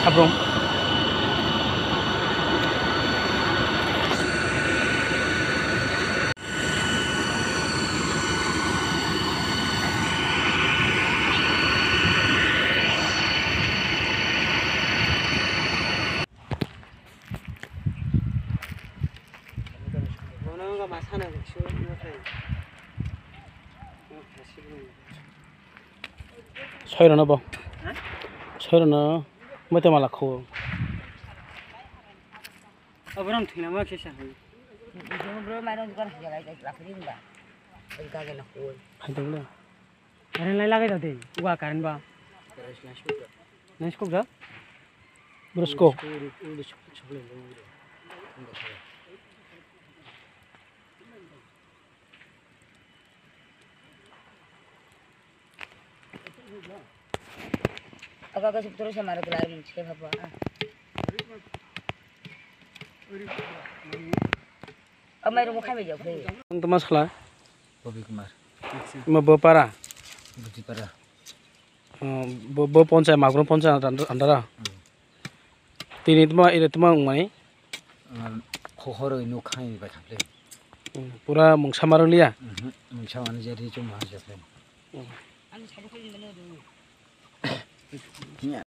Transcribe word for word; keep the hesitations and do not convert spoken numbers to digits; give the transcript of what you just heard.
Abrum. Soirano bo. Ha? Soirano mete mala kho. Abram thina ma khe sa hai. Bro, mairung dukan hai jaga, jaga, lakhri hwnba. Oi, gage na hoi. Hai dong le. Current line lagai da de. Uga current ba. Nai skok da? Bro, skok. Aka ka suk turu samara kelai mung chike phapa. Amai rung khai bai jak phai. Ang tama sala. Bobi Kumar. Ma bo para. Buti para. Oh, bo, bo ponchai, Magrum ponchai andara. Hmm. Tini tuma, ire tuma wngmani? Ang khokhoroi nuk khai bai khaple. Hmm, pura mungsa marwk liya? Mhm, mungsa mani je ri chuma je khle. Hmm. Nya,